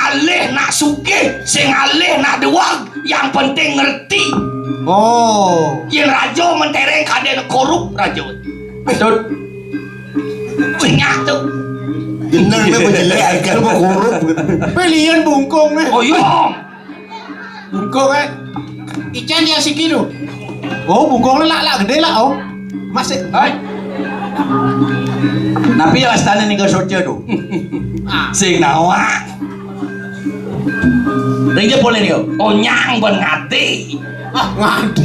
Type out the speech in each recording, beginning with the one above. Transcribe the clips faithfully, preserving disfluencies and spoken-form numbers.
Alih nak sugih, sing alih nak duweg, yang penting ngerti. Oh. Yén raja mentereng kadén korup raja. Betul. Banyak tuh. Bener, né, jelek, aja mau korup. Pilihan bungkung, né. Oh, iya. Bungkung, é. Ican yang siki tuh. Oh, bungkungné lak, lak gedé lak, oh. Masih. Hai. Napi ya astané ning soca tuh? Ah. Sing nawak. Ring jebulé nika. Onyang ben ngati. Ah, ngati.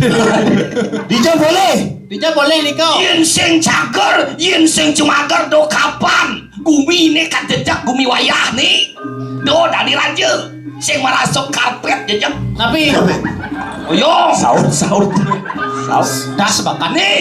Dija boleh. Dija boleh nika. Yén sing cager, yén sing cumager do kapan? Guminé kan jejeg gumi wayah né. Do dadi raja. Sing marasa karpet jejeg. Tapi oh yo. Saut, saut. Saut. Das bakat né.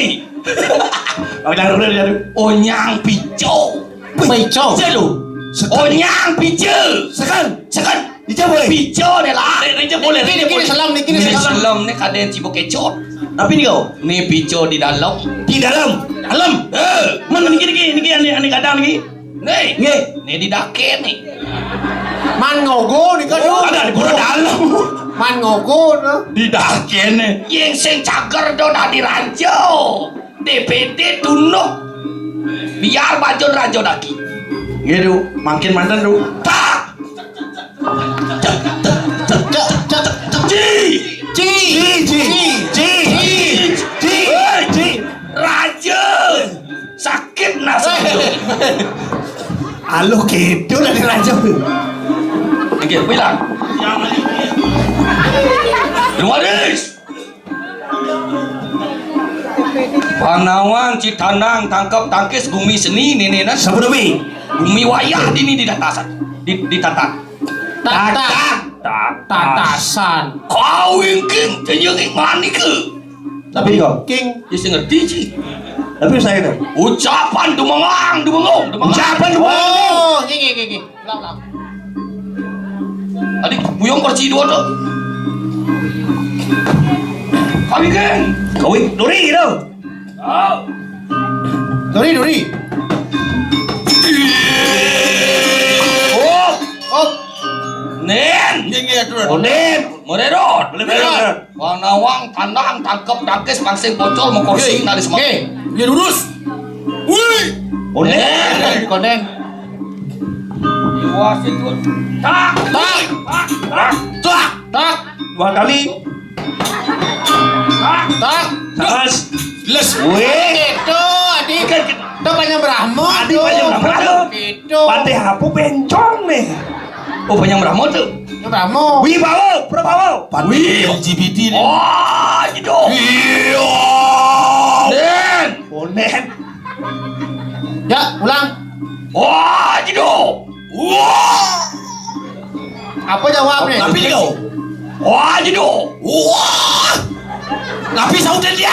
Onyang pico. Pico. Jelo. Onyang pico. Seken. Seken. Dija boleh. Pico né lah. Dija boleh. Niki, niki, salam, niki, salam. Salam né kadén cibuk kecut. Tapi nih, oh. Né pico di dalam. Di dalam. Dalam. Eh, mana niki, niki, niki, ané, ané kadang niki. Né. Nggih. Né di daké né. Man ngogo nika. Oh, ada di pura dalam. Man ngogo né. Di daké né. Yén sing cager do dadi raja. D P D tunduh. Biar bajun raja daki. Nggih, Du. Mangkin manten, Du. Tak. Cek, cek, cek, cek, cek, cek. Ci. Ci. Ci. Ci. Ci. Ci. Hei. Ci. Raja. Sakit nasib. Aluh gitu lah di raja. Oke, bilang. Luaris. Panawang, citandang, tangkep, tangkis, gumi seni, nénénan. Sapunapi? Gumi wayah dini di tatasan. Di, di tata-, tata-, tata-, tatasan. Kawingking, tenjenging manika. Tapi kok? King. Ya, sing ngerti, Ci. Tapi saya itu. Ucapan dumengang, dumengung, dumengang. Ucapan dumengung. Oh, nggih, nggih, nggih, nggih. Ulang, ulang. Adik, buyung kursi dua tuh. Kawin, King. Kawin, duri gitu. Oh. Duri, duri. Oh. Oh. Nén. Nggih, nggih, atur. Oh, Nén. Mererot. Boleh mererot. Panawang, tandang, tangkep, tangkis, pangsing, pocol, mengkorsing, nggih, nari semua. Nggih. Nggih, lurus. Wih. Konden. Konden. Iwas itu. Tak. Tak. Tak. Tak. Tak. Tak. Dua kali. Tak. Tak. Terus. Les. Wih. Itu, Adi. Bukan. Itu banyak Brahma. Adi tuh. Banyak Brahma tuh. Itu. Patih apa bencong nih? Oh, banyak Brahma tuh. Yang Brahma. Wibawa, Prabawa. Wih. L G B T nih. Oh, gitu. Iya. Den. Bonen. Ya, ulang. Wah, gitu. Wah. Apa jawabnya? Tapi dia. Wah, gitu. Wah. Tapi saudan dia.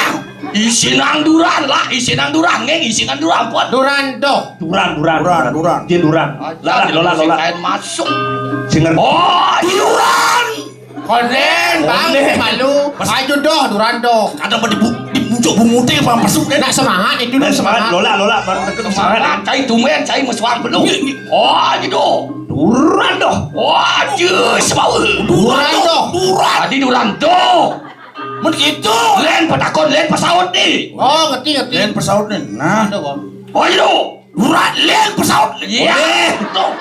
Isinan duran lah, isinan duran, ngéng, isinan duran, pot. Duran doh. Duran, duran, duran, duran. Dia duran. Lah, lah, lola, lola. Kain masuk. Singer. Oh, duran. Konden, Bang, konden. Malu. Maju doh, duran doh. Kadang mau dibu-, dibujuk bunguté apa masuk deh. Nak semangat itu, nak semangat. Lola, lola, baru semangat. Semangat, cai tumben, cai meswar belum. Iya, iya. Oh, gitu. Duran doh. Wah, jus, bau. Duran doh. Duran. Tadi duran doh. Mun gitu. Lén petakon, lén pesaut nih. Oh, ngerti, ngerti. Lén pesaut nih. Nah. Ada, Bang. Oh, iya. Duran, lén pesaut. Iya. Boleh. Tuh.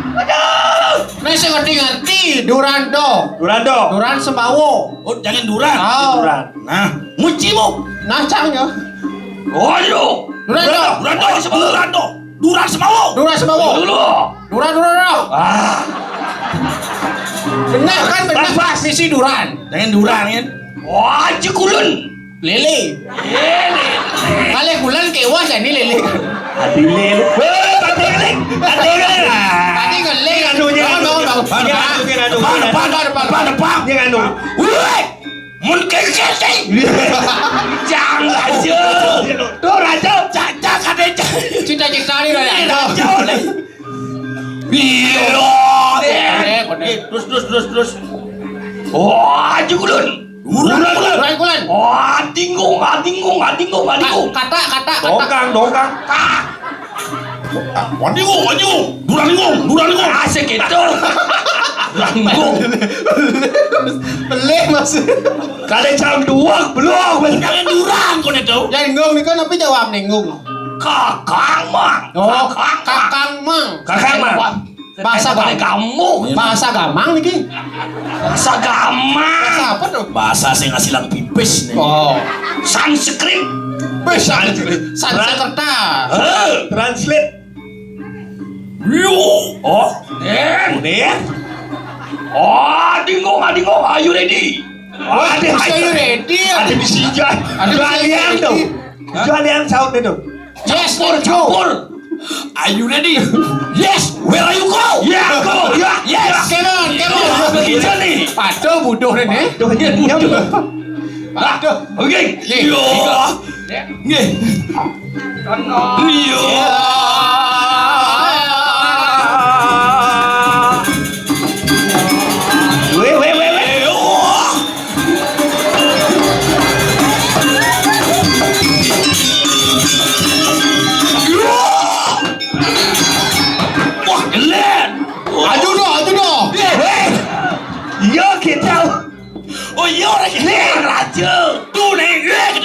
Aduh. Nah, saya ngerti-ngerti. Duran doh. Duran doh. Duran sembawo. Oh, jangan duran. Oh. Duran. Nah, mucimu. Nah, cang ya. Oh, iya. Duran doh. Duran doh. Duran doh. Duran doh. Duran sembawo. Duran sembawo. Dulu. Duran, duran, duran. Ah. Benar kan, benar. Pas, pas. Misi duran. Jangan duran, kan? Wah, aja kulun. Lélé. Lélé. Kalih kulun kéwas jani lélé. Adi lélé. Wéh, tadi lélé. Tadi lélé. Tadi ngelé. Anu, nya bangun, anu, bangun, bangun. Nya anu, nya anu, depan, nya anu. Depan, depan, depan, depan. Nya anu. Wéh. Mun kékété. Jang aja. Tuh, raja. Cak, cak, kadé, cak. Cita-cita nih, raja. Raja. Iya. Koné, koné. Terus, terus, terus, terus. Oh, aja kulun. Kulun, kulun. Kulun, kulun. Oh, adinggung, adinggung, adinggung, adinggung. Kata, kata, kata. Dongkang, dongkang. Kak. Wadinggung, wadinggung. Duran dinggung, duran dinggung. Asik itu. Ranggung. Pelih, Mas. Kali jam dua belum. Jangan durang kono to. Yang ninggung niku napa jawab ninggung? Kakang Mang. Oh, Kakang Mang. Kakang Mang. Kakang Mang. Bahasa Balik gamang. Kamu. Bahasa gamang niki. Bahasa gamang. Bahasa apa tuh? Bahasa sing asilang pipis nih. Oh. Sanskrit. Wis, Sanskrit. Sanskrit. Sanskerta. Heh. Translate. Yo. Oh. Den. Den. Oh, Dingo, Dingo, are you ready? Wah, ada, are you ready? Ada di sini. Ada di sini. Jualian tuh. Hah? Jualian saut itu. Yes, campur, let's go. Campur. Are you ready? Yes. Where are you go? Ya, go. Ya, yes. Come on, come on. Begitu nih. Patuh buduh ini. Tuh, iya, iya. Patuh. Oke. Iya. Iya. Nggih. Iya. Weh, weh, weh, weh. Wah, kelen. Aduh, doh, aduh, doh. Weh. Iya, kita. Oh, iya, orang ini raja. Tuh, nih, weh.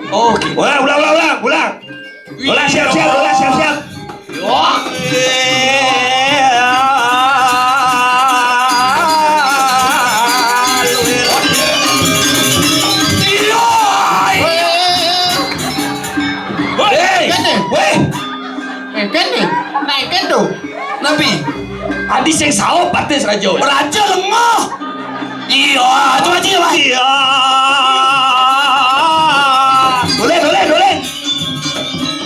Oke. Ulang, ulang, ulang, ulang, ulang. Bola siap-siap, bola siap-siap. Wah. Hei. Kene. Weh. Eh, kene. Naik kene. Nabi. Adi sing saop batis raja. Raja lengoh. Iya, itu aja ya, Pak. Iya. Boleh, boleh, boleh.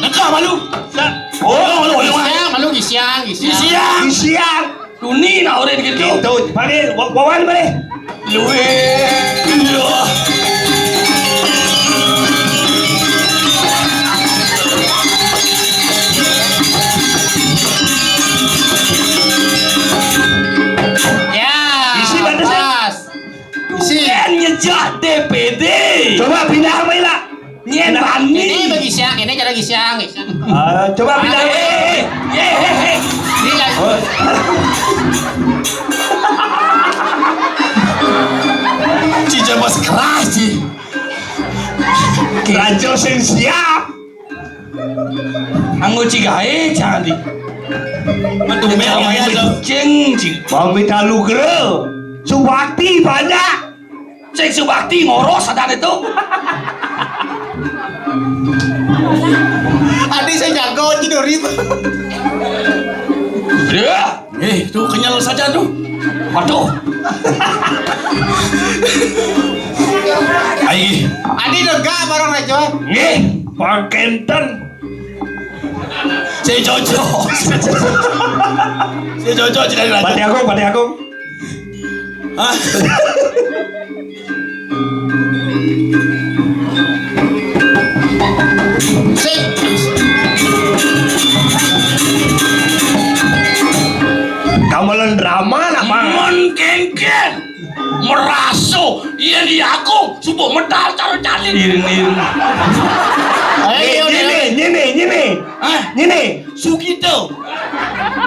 Nekah malu. Sa- Oh, malu, malu. Gisiang, malu gisiang, gisiang. Gisiang. Gisiang. Tuni nak orang gitu. Gitu. Balik, wa- wawan balik. Luwe. Iya. Ya. Isi batasnya. Pas. Isi. Kan nyejak D P D. Coba pindah apa, Ila? Nyen bani. Ini bagi siang, ini cara siang. Eh, coba pindah. Eh, eh, eh, eh, eh. Ini lagi. Oh. Cica mas keras sih. Raja sing siap. Anggo cigae jadi. Aduh, mel ya, so. Cing, cing. Pamit alugra. Subakti banyak. Sing subakti ngurus ada itu. Adi saya jago aja dori. Ya. Eh, tuh kenyal saja tuh. Waduh. Ai. Adi dega barang aja. Nggih, pangkenten. Saya cocok. Saya cocok jadi raja. Pati Agung, Pati Agung. Hah? Sik. Gamelan drama nak, Bang? Mon kengken. Meraso, iya di aku, subuh medal cara cali. Iring-iring. Ayo, nyini, nyini, nyini. Hah? Nyini. Sugito.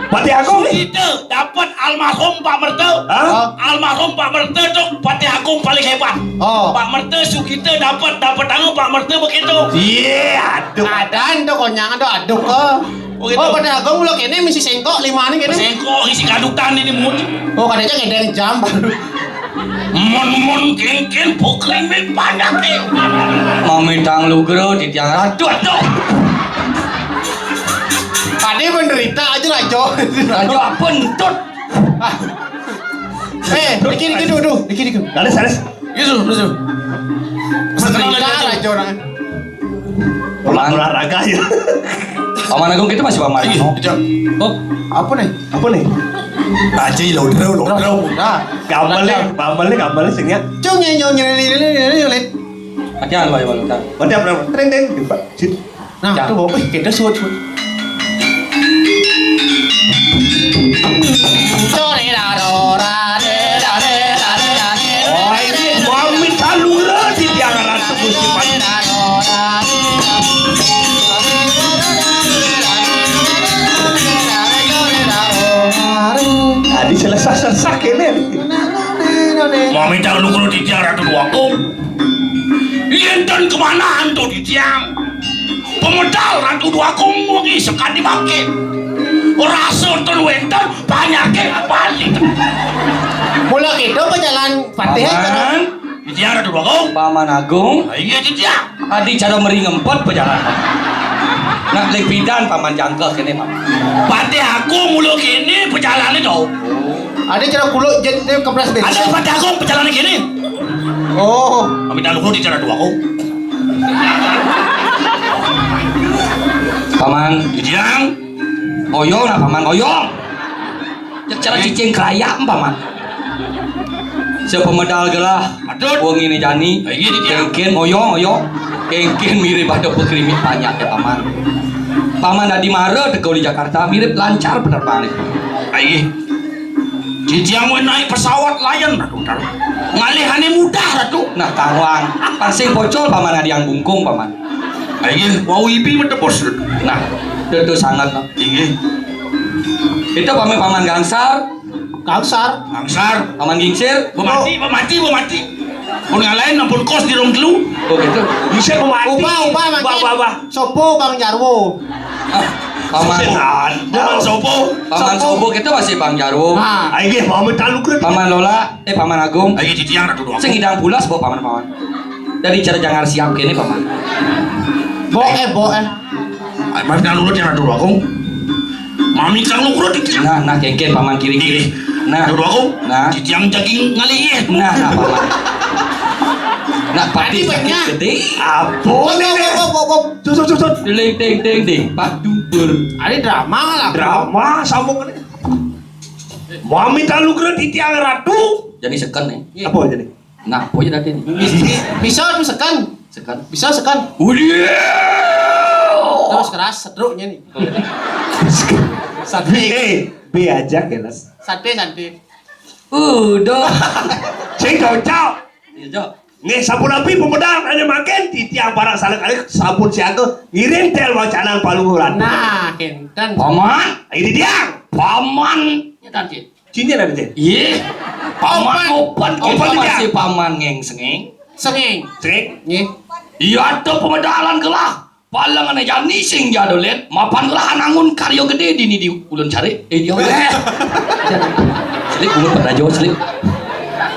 Pati Agung nih. Sugito dapat almarhum Pak Merta. Hah? Almarhum Pak Merta tuh Pati Agung paling hebat. Oh. Pak Merta Sugito dapat, dapat anu Pak Merta begitu. Iya, aduh. Ada ento konyangan tuh, aduh, oh. Oh, gitu. Oh, Pati Agung lo kene misi sengkok lima nih kene. Sengkok isi kadutan ini mut. Oh, katanya ngedeng jam baru. Mon-mon kengken pokring banyak nih. Mamitang lugra di tiang. Aduh, aduh. Tadi menderita aja lah, Jo. Raja apa entut? Eh, dikit, dikit, dulu, dulu. Dikit, dikit. Laris, laris. Gitu, gitu. Menderita aja orang. Olah-, olahraga ya. Paman Agung kita masih Paman Agung. Iya, Jam. Oh, apa nih? Apa nih? Aji lodro, lodro. Nah, gambalnya, gambalnya, gambalnya sing ya. Cung, nyong, nyong, nyong, nyong, nyong, nyong. Aja lu ayo lu. Berarti apa? Tring, tring, gitu, Pak. Sit. Nah, tuh bawa, wih, kita suat, suat. Oh, ini mami talura di tiang ratu Gusti Pan. Tadi salah Sah-sah kéné. Nah, nah, nah, nah. Mamitang lugra titiang Ratu Déwa Agung. Yén ten kemanahan to titiang? Pamedal Ratu Déwa Agung wengi sakadi mangkin. Rasa ten wénten, panyaké bali. Mula kéto pajalan patih. Paman, titiang Ratu Déwa Agung. Paman Agung. Ah, iya, titiang. Adi cara meri ngempet pajalan. Nak ling pidan paman jangkeh kéné, Paman. Patih Agung mula kéné pajalané to. Adi cara kuluk jit né kempres bensin. Ada Patih Agung pajalané kéné. Oh. Kami tak lupa di cara dua kok. Paman. Titiang. Oyong lah, Paman, oyong. Cék cara cicing kerayam, Paman. Sapamedal gelah. Aduh. Wenginé jani. Ayo, titiang. Kéngkén, oyong, oyong. Kéngkén mirip ada pekrimit banyak ya, Paman. Paman dadi mara teka di Jakarta, mirip lancar penerbangan. Ayo. Titiang wé naik pesawat Lion, Ratu, Ratu. Ngalihané mudah, Ratu. Nah, tawang. Pang sing pocol, Paman, ngadiang bungkung, Paman. Ayo, wau ibi metebus. Nah, itu sangat, nah. Inggih. Itu Paman, Paman Gangsar. Gangsar. Gangsar. Paman Gingsir. Pemati, pemati, pemati. Pun ngalahin ampun kos di rong telu. Oh, gitu. Bisa pemati. Ubah, ubah, makin. Ubah, ubah, ubah. Sopo Bang Jarwo. Ah, Paman. Paman Sopo. Paman Sopo. Sopo kita masih Bang Jarwo. Ah. Ayo, Paman Taluk. Paman Lola, eh, Paman Agung. Ayo, titiang Ratu Doang. Sing idang pulas bawa Paman, Paman. Dari cara jangar siap kene, Paman. Bo, eh, bo, eh. Ayo, Paman Taluk, Ratu Doang. Mami kang lukrut iki. Nah, nah, kengken Paman kiri-kiri. Nah. Ratu Doang. Nah. Titiang jaging ngalih. Nah, nah, Paman. Nah, pati sakit gede. Apa nih? Bo, bo, bo, bo, bo. Susut, susut. Ding, ding, ding, ding. Pak Dubur. Ada drama lah. Drama, sambung ini. Mami Taluk, titiang Ratu. Jadi seken nih. Apa jadi? Nah, apa jadi nih? Bis-, bis-, bisa tuh seken. Seken. Bisa seken. Udah. Terus keras, setruknya nih. Sate. Eh, B aja, kelas. Sate, sate. Udah. Sing cocok. Iya, Cok. Nggih, sampun napi pemedal ane makin titiang parang salah kali sampun siaga ngirim tel wacanan paluhuran. Nah, kenten. Paman, ini dia. Paman. Ya, tadi. Cini ada, Cin? Iya. Paman open, open kita dia. Masih Paman ngeng sengeng. Sengeng. Sengeng. Nggih. Iya, ada pemedalan gelah. Palengane jani sing jadolet, mapan gelah nangun karya gede dini di ulun cari. Eh, dia. Eh. Selip, ulun pernah jauh, selip.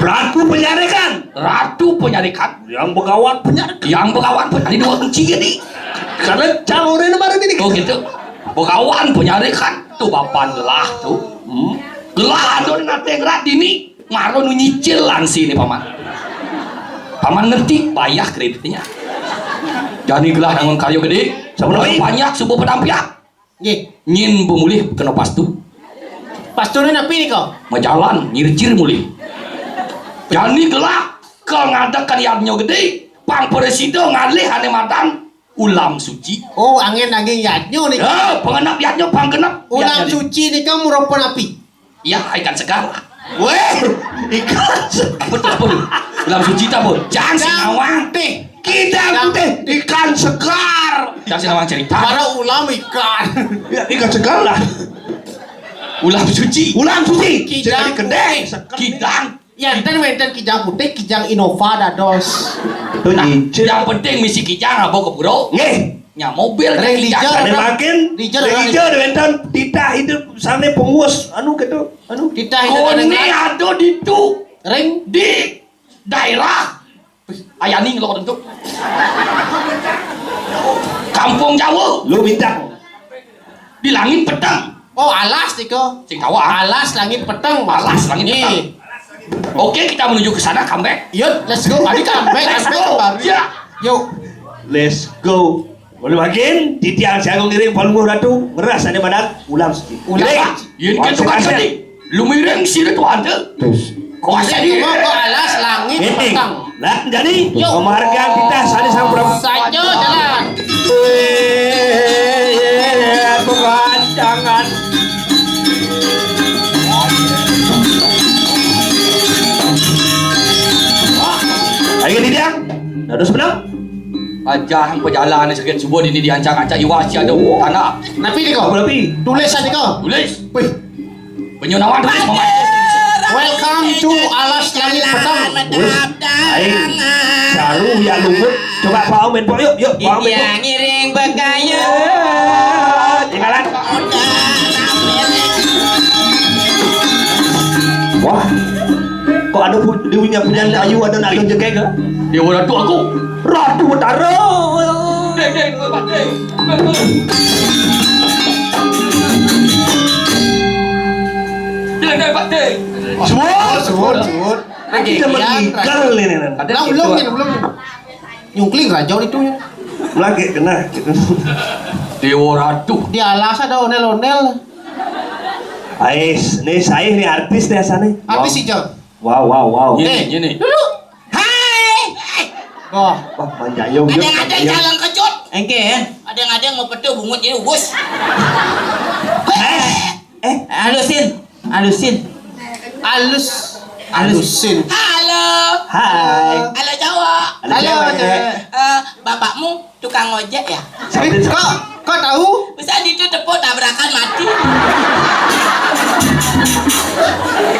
Ratu penyarikan. Ratu penyarikan. Yang begawan penyarikan. Yang begawan penyarikan. Ini dua kunci gini. Karena calonnya baru ini. Oh, gitu. Begawan penyarikan. Tuh, bapan gelah, tuh. Hmm. Gelah, aduh, nate gerak dini. Maro nu nyicil langsine, Paman. Paman ngerti, bayah kreditnya. Jani gelah nangun karya gede, sampun banyak subuh pedampiak. Nggih. Nyin pemulih kena pastu. Pastune napi nika? Majalan, nyircir mulih. Jani gelah, kal ngadeg kan yadnya gede, pang presida ngalih ane madan, Ulam suci. Oh, angin daging yadnya nih. Ya, pengenap yadnya, pang genep. Ulam yadnya nih. Suci nih kan merupakan api. Ya, ikan segar. Weh, ikan segar. Apa tuh, apa tuh? Ulam suci itu apa? Jang sinawang. Putih. Kidang putih, ikan segar. Jang sinawang cerita. Para ulam ikan. Ya, ikan segar lah. Ulam suci. Ulam suci. Kidang. Jadi kedai. Putih. Segar. Kidang. Ya, enten wenten Kijang putih, Kijang Innova dados. Nah, yang penting misi Kijang apa kepuro? Nggih. Nya mobil Kijang. Ada makin Ranger, Ranger. Wenten titah itu sana penguas anu gitu, anu. Titah itu. Kone ada di tu. Ring di daerah Ayani lo tentu. Kampung Jawa. Lu minta. Di langit peteng. Oh, alas tika. Sing kawa. Alas langit peteng. Alas langit peteng. Oke, kita menuju ke sana, comeback. Yuk, let's go. Adi comeback, let's go. Ya. Yuk. Let's go. Boleh makin, titiang siagung ngiring palungguh ratu, ngeras ane madan, ulam suci. Ulam suci. Yen ketukan tadi. Lumiring sira tuan tu. Terus. Kuasa dia. Kok alas langit petang. Lah, jadi, yuk. Penghargaan kita saling sampurna. Saja jalan. Bukan tangan. Ayo, Didiang. Dados benar. Pajah pejalan sakit subuh ini diancang-ancang iwas ada tanah. Napi nika? Apa napi? Tulisan nika. Tulis. Wih. Penyunawan tulis memakai. Main pok, yuk, yuk. Iya, ngiring bekayu. Tinggalan. Wah, kok ada pu-, dia punya, punya kayu, ada nak tunjuk ke? Dia orang tu aku. Ratu Betara. Dek, dek, dek, dek. Dek, dek, Pak, dek. Suwun, suwun, suwun. Kita meninggal ini, Nan. Lah, ulung, ulung. Nyungkling raja itu ya. Lagi kena. Dewa Ratu. Di alas ada ondel-ondel. Ais, nih saya nih artis nih asane. Artis hijau. Wow, wow, wow. Gini, eh, gini. Dulu. Hai. Wah, wah, manjayung. Ada yang ada calon kejut. Engke ya. Ada yang ada yang mau petu bungut ini, bus. Eh, eh, halusin. Alusin. Alus. Alusin. Halo. Hai. Halo, cowok. Halo, cewek. Eh, bapakmu tukang ojek ya? Kok, kok tahu? Bisa itu tepuk tabrakan mati.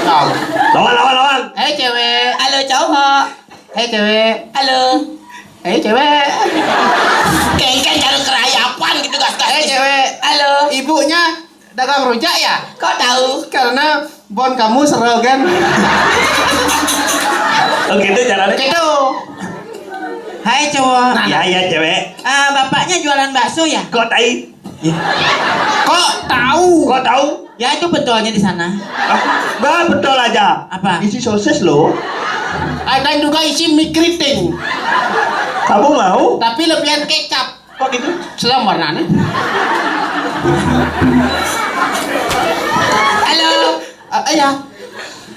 Tahu. Lawan, lawan, lawan. Hei, cewek. Halo, cowok. Hei, cewek. Halo. Hei, cewek. Kengken kalau kerayapan gitu, gas, gas. Hei, cewek. Halo. Ibunya dagang rujak ya? Kok tahu? Karena bon kamu serogan. Oh, gitu caranya? Gitu. Hai, cowok. Nah, ya, ya, cewek. Ah, bapaknya jualan bakso ya? Kok tai? Kok tahu? Kok tahu? Ya, itu pentolnya di sana. Ah, bah, pentol aja. Apa? Isi sosis loh. Ada juga isi mie keriting. Kamu mau? Tapi lebihan kecap. Kok gitu? Selam warnanya. Halo. Eh, eh, ya.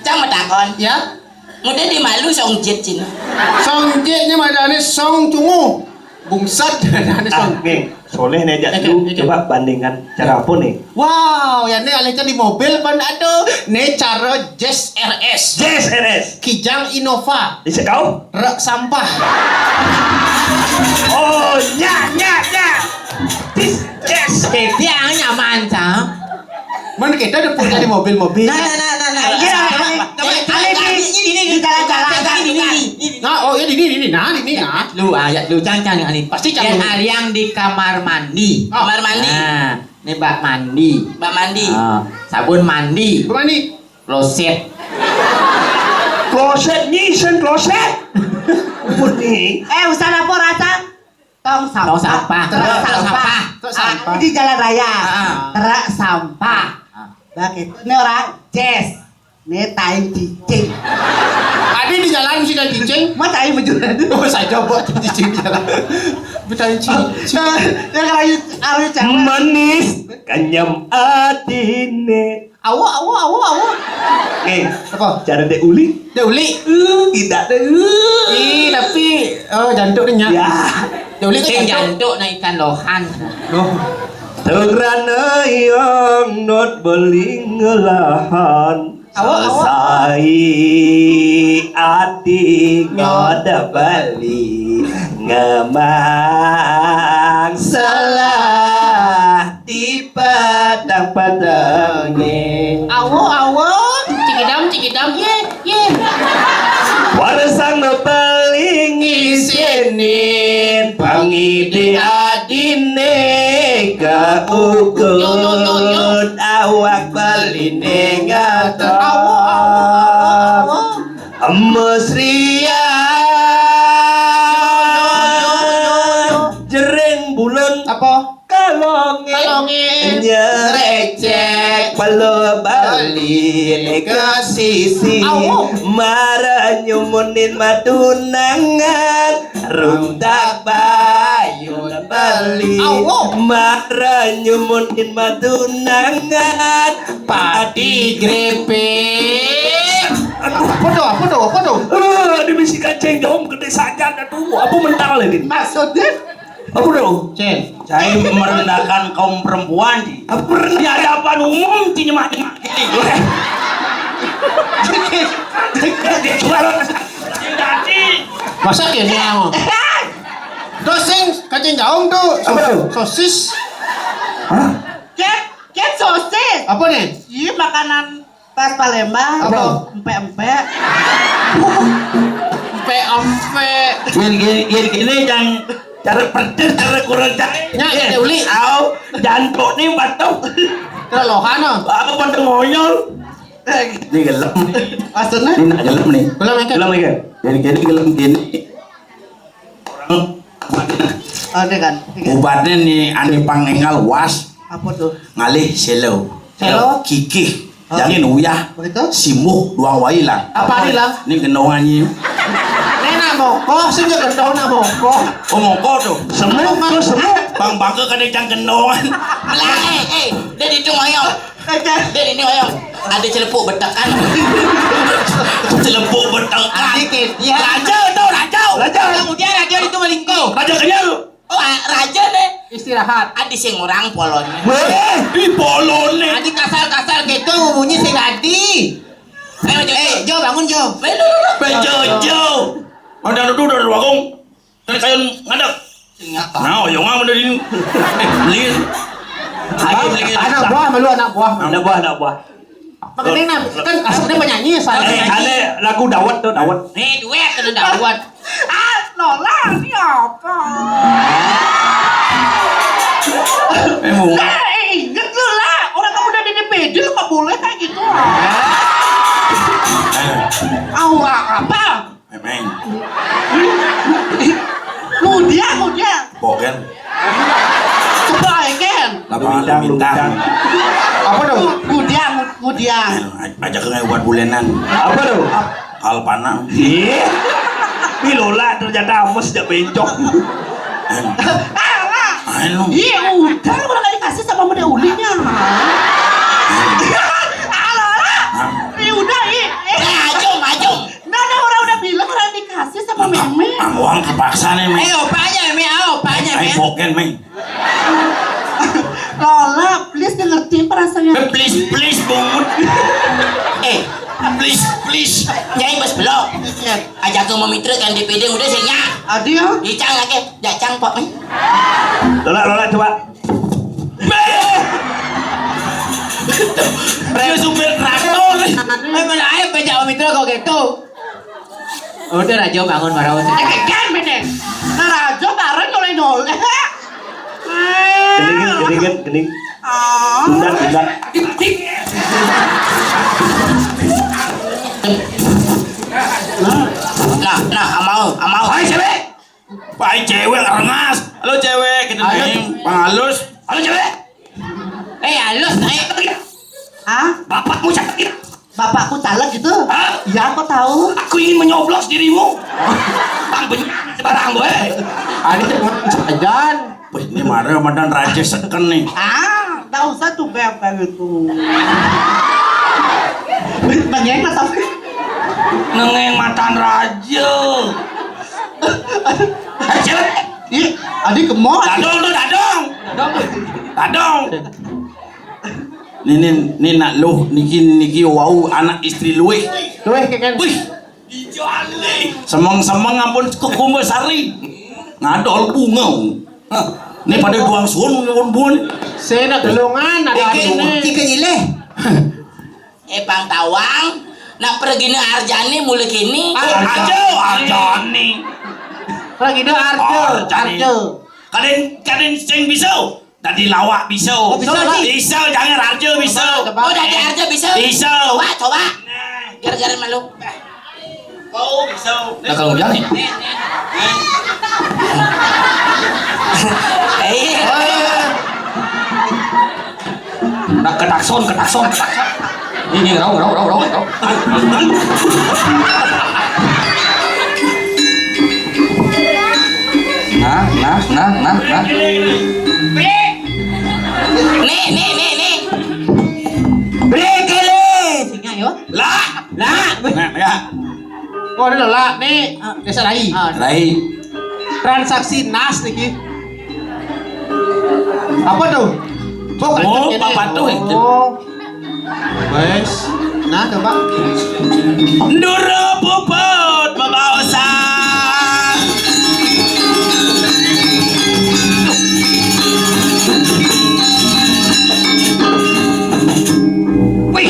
Cang mau takon. Ya. Muda di malu song jit cina. Song jit ni madane song cungu. Bungsat madane song. Ah, nih, Soleh nih, ajak dulu. Coba bandingkan cara apa nih? Wow, ya nih alihnya di mobil pan ada. Nih cara Jazz R S. Jazz R S. Kijang Innova. Bisa kau? Truk sampah. Oh, nya, nya, nya. This, yes. Jadi yang nyaman, Cang. Mana kita ada punya di mobil-mobil. Nah, nah, nah, nah, nah. Iya, coba, ini, coba, ini, coba, ini, ini, ini, jalan-jalan, ini, ini, ini, ini. Nah, oh, ini, ini, ini, nah, ini, nah. Lu ayat lu, Cang, Cang, ini. Pasti Cang. Yang Ariang di kamar mandi. Oh. Kamar mandi. Nah, ini bak mandi. Bak mandi. Ah, sabun mandi. Sabun mandi. Kloset. Kloset, nyisen kloset. Ampun nih. Eh, usah lapor, Cang. Tong sampah. Tong sampah. Truk sampah. Truk sampah. Ah, di jalan raya. Ah. Truk sampah. Ah. Nah, gitu. Ini orang Jazz. Ini tai cicing. Adi di jalan mesti tai cicing. Mau tai bejulan. Oh, saya coba tai cicing di jalan. Betai cicing. Nah, yang rayu, rayu cewek. Manis, kenyam atine. Awo, awo, awo, awo. Eh, apa? Cara dek uli? Dek uli? Eh, tidak deh. Eh. Ih, tapi, oh, jantuk ni, Nyak. Ya. Dek uli kan jantuk. Jantuk nak ikan lohan. Oh. Tegrana yang not beli ngelahan. Awo, awo. Sesai ati ngoda beli ngemang salah. Di padang-padangnya. Awo, awo, cikidam, cikidam, ye, ye. Warsang paling isinin pangide adine ka ukut. Yo, yo, yo, yo. Awak baline ngaton. Awo, awo, awo, awo. Mesria. Jering bulan. Apa? Kalonge. Kalonge. Nyerecek pala bali ke sisi. Awo. Mara nyumunin matunangan. Runtak bayun bali. Awo. Mara nyumunin matunangan. Padi grepe. Aduh, apa tuh? Apa tuh? Apa tuh? Eh, ada bisi kancing jauh gede saja, aduh, apa mental ini? Maksudnya? Apa dong? Cen, saya merendahkan kaum perempuan di, apa, di hadapan umum, di nyemak-nyemak gini. Jadi, masa kene, Mang? Terus sing kacang jaung tuh, apa tuh? Sosis. Hah? Ket, ket sosis. Apa nih? Iya, makanan khas Palembang. Apa? Empe-empe. Empe-empe. Yen gini, yen gini, Cang. Cara percis, cara kurang cak. Nya, eh, uli. Au, jantuk ni batuk. Kelolohan, oh. Apa pada ngoyol? Ni gelem. Maksudnya? Ni nak gelem ni. Gelem, ya, kan? Gelem, ya, kan? Jadi, jadi gelem gini. Orang ada kan? Ubatnya ni ane pang engal was. Apa tuh? Ngalih selo. Selo? Kikih. Oh. Jangan uyah. Begitu? Simuh doang wai lah. Apa ni lah? Ni gendongan ni. Ni nak moko, sing gendong nak moko. Oh, moko tuh. Semuk tuh, semuk. Bang bangke kada jang gendongan. Lah, eh, eh, dia di itu ngoyong. Dia di ini ngoyong. Ada celepuk betekan. Celepuk betekan. Ada ke dia? Raja tuh, raja. Raja. Kemudian raja itu melingkuh. Raja kenyal. Oh, ah, raja nih. Istirahat. Adi sing orang polone. Weh, di polone. Adi kasar-kasar gitu, bunyi sing adi. Ayo, Jo. Eh, Jo, bangun, Jo. Melu, melu. Bejo, Jo. Ada duduk dari warung. Dari kayu ngadeg. Sing apa? Nah, oyong apa dari ini? Eh, beli. Ayo, beli. Anak buah, malu anak buah. Anak buah, anak buah. Makanya nah, kan aslinya penyanyi, saya eh, penyanyi. Ada lagu dawet tuh, dawet. Nih, duet kena dawet. Ah, Lola, ini apa? Memang. Eh, inget lu lah, orang kamu udah di D P D, lu nggak boleh kayak gitu lah. Eh. Au, apa? Memang. Mudia, mudia. Boken. Kebaeken. Lapangan Lubintang, Lubintang. Apa tuh? Mudia, mu-, mudia. Aja ke buat bulenan. Apa tuh? Hal panang. Ih. Ini Lola ternyata ames jak bencong. Alah. Anu. Iya, udah, orang nggak dikasih sama muda ulinya. Alah, alah. Hah? Ini udah, ih. Eh, ajum, ajum. Nah, nah, orang udah bilang orang dikasih sama Meme. Ang uang terpaksa nih, Meme. Eh, opanya, Meme, ah, opanya, Meme. Boken, Meme. Lola, please dengerin perasaan. Eh, please, please, bungut. Eh, please, please. Nyai bos belum. Iya. Ajak ke mau mitra kan di piding udah sih, nya. Adi, ya? Icang lagi, jacang, Pak, Meme. Lola, Lola, coba. Beh! Dia supir traktor. Eh, mana aja beja Om Mitra kok gitu? Udah, Rajo bangun, marah. Eh, kan, bener. Nah, Rajo bareng nyoleh-nyoleh. Gening, gening, gening. Oh. Tunda, tunda. Nah, nah, amau, amau. Hai, cewek. Pai cewek rengas. Halo cewek, kita Halo. Nih, pangalus. Halo cewek. Eh, halus, eh. Hah? Bapakmu siapa? Bapakku caleg gitu? Hah? Ya, aku tahu. Aku ingin menyoblos dirimu. Bang benyang sembarang gue. Ada cuma sajan. Wih, ini marah madan raja seken nih. Ah, tak usah tuh beb kayak gitu. Pengen tapi nengeng matan raja. Ayo, cewek. Ih, adi ke mall. Dadong tuh, dadong. Dadong. Dadong. Nini, nini nak luh, niki, niki wau anak istri luih. Luih, kan? Wih. Semeng-semeng ampun ke Kumbasari. Ngadol bunga. Hah. Ini pada buang sun, buang bun. Saya nak gelongan, ada Oke, ini. Tiga ileh. Eh, Bang Tawang, nak pergi ne Arjani mulai kini. Arjo, Arjani. Lagi ada Arjo, Arjani. Arjo. Kadin, kadin sing bisa. Tadi lawak bisa. Oh, bisa, Ji. Bisa, jangan Arjo bisa. Coba, coba. Oh, tadi Arjo bisa. Bisa. Coba, coba. Nah. Gara-gara malu. Oh, bisa. Nah, kalau hujan nih. Eh. Nah, ketakson, ketakson, ketakson. Ini, ini, rau, rau, rau, rau, rau. Nah, nah, nah, nah, nah. Nih, nih, nih, nih. Break, Kele. Singa, yo. Lah. Lah. Nah, ya. Oh, ada lah. Nih, desa Rai. Ah. Rai. Transaksi nas niki. Apa tuh? Kok Oh, ada ini? Bapak tuh, itu. Oh. Wes. Nah, coba. Ndoro puput bebaosan. Wih,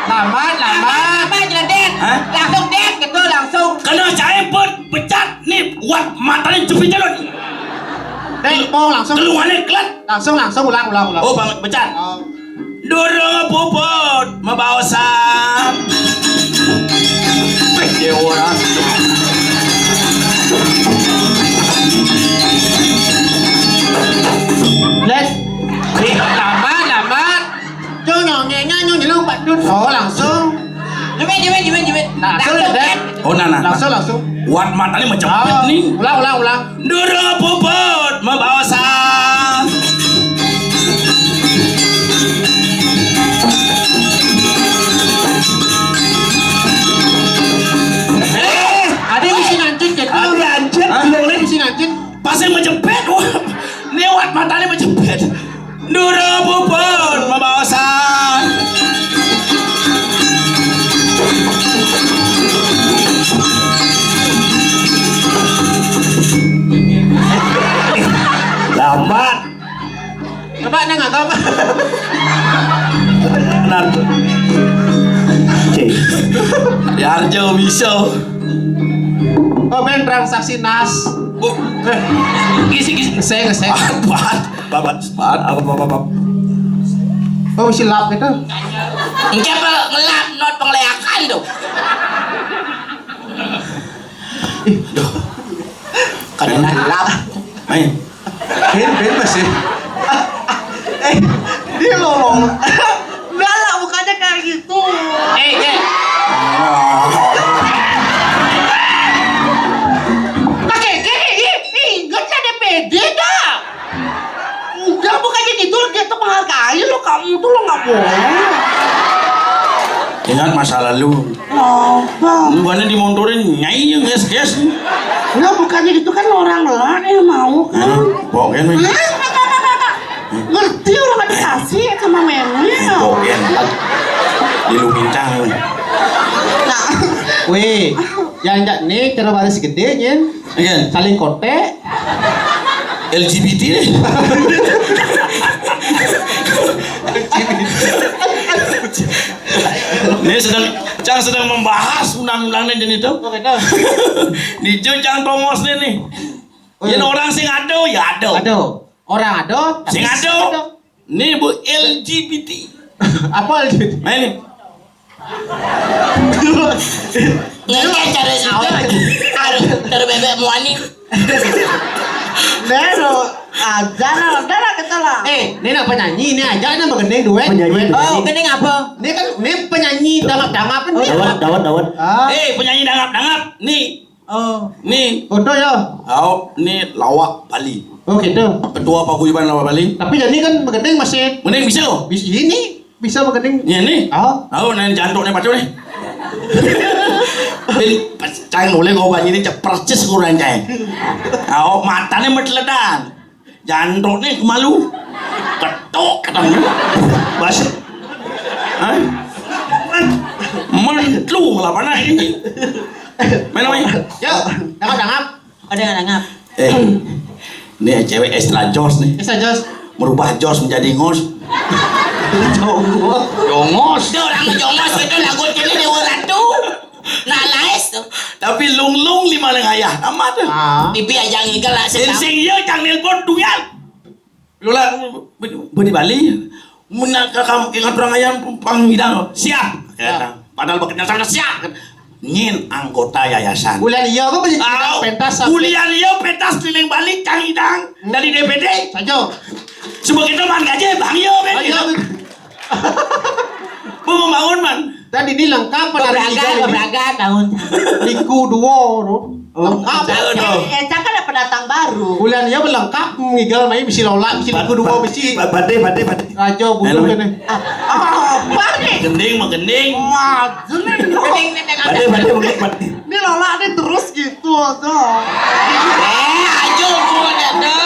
lambat, lambat. Lambat, lambat, lambat. Hah? Langsung dek gitu, langsung. Kena cair pun pecat nih, buat matanya jepit jalan. Oh, langsung. Telungannya kelet. Langsung, langsung, ulang, ulang, ulang. Oh, Bang, becat. Oh. Durung puput mabaosan. Wih, dia orang. Les. Ih, lambat, lambat. Cung nyong nyenyak, nyong nyelung patut. Oh, langsung. Jepit, jepit, jepit, jepit. Langsung, langsung, deh. Oh, nah, nah, nah. Langsung, langsung. Wat matanya macam nih. Ulang, ulang, ulang. Durung puput mabaosan. Eh, ada misi nancit gitu. Ada ancit, hah? Ada misi nancit. Pas yang menjepit, wah. Ini wat matanya menjepit. Durung puput mabaosan. Lambat. Coba nang apa? Nah. Cek. Diarjo bisa. Oh, main transaksi nas. Oh. Eh. Isi, isi. Saya, saya. Babat, babat, babat, apa, apa, apa. Oh, silap gitu. Engke apa ngelap not pengeleakan tuh. Ih, duh. Kadang ngelap. Main. Ben, ben masih. Eh, dia ngomong. Enggak lah, bukannya kayak gitu. Eh, eh. Pakai, eh, eh, eh, ingat ada pede dah. Udah, bukannya gitu, kita menghargai lo, kamu tuh lo nggak boleh. Ingat masa lalu. Apa? Bukannya dimontorin, nyai yang ges-ges. Enggak, bukannya gitu kan, orang lah yang mau kan. Hah? Pokoknya nih. Hah? Ngerti orang ada kasih sama meme. Pokoknya. Di lu mincang. Nah. Weh, yang jak nih, cara baris gede, nyen. Iya. Saling kote. L G B T nih. Ini sedang, Cang sedang membahas undang-undangnya jadi itu. Oh, gitu. Di Jun Cang Tomos nih, nih. Oh, iya. Yang orang sing ada, ya ada. Ada. Orang ada, tapi sing ada. Ada. Nih, Bu, L G B T. Apa L G B T? Nah, ini. Ngeke cara sida. Aduh, cara bebek muani. Nero, aja lah, udah lah kita lah. Eh, ini nak penyanyi, ini aja ini magending duet. Penyanyi, duet. Oh, gending apa? Ini kan, ini penyanyi dangap-dangap ini. Oh, dawet, dawet, dawet. Ah. Eh, penyanyi dangap-dangap. Nih. Oh. Nih. Foto ya? Oh, nih lawak Bali. Oh, gitu. Ketua Paguyuban Lawak Bali. Tapi jadi kan magending masih. Mending bisa loh. Bisa ini. Bisa magending. Iya nih. Oh. Tahu nih jantung nih pacu nih. Bin pecah mulai kau banyak ini percis kurang cai. Tahu matanya meteledan. Jantung nih kemalu. Ketuk ketemu. Bas. Hah? Mentlu lah mana ini. Mana ini? Yuk, tangkap, tangkap. Ada yang nangkap. Eh, ini cewek extra jos nih. Extra jos. Merubah jos menjadi ngos. Jongos. Jongos. Dia orang jongos itu lagu ini Dewa Ratu. Nah, laes tuh. Tapi lunglung lima leng ayah. Nama tuh? Ah. Bibi aja ngigel lah sedang. Sing iya cang nelpon tunggal. Lula, budi Bali. Mun ka kam ingat urang aya pang ngidang, siap. Ya. Padahal bekerja sama siap. Nyin anggota yayasan. Kuliah iya kok pentas. Kuliah iya pentas keliling Bali cang idang dari D P D. Saja. Coba kita man gaji bang iya ben. Ayo. Bu membangun man. Tadi ini lengkap pada beberapa tahun. Liku dua, no. Lengkap. Tahu, no. Eh, eh, kan ada pendatang baru. Bulan iya lengkap, ngigal mai bisi lola, bisi liku dua, bisi. Bade, bade, bade. Raja bulung kene. Ah, apa nih? Gending mah gending. Wah, gending. Bade, bade, bade, bade. Ini lola nih terus gitu aja. Eh, aja gua ada.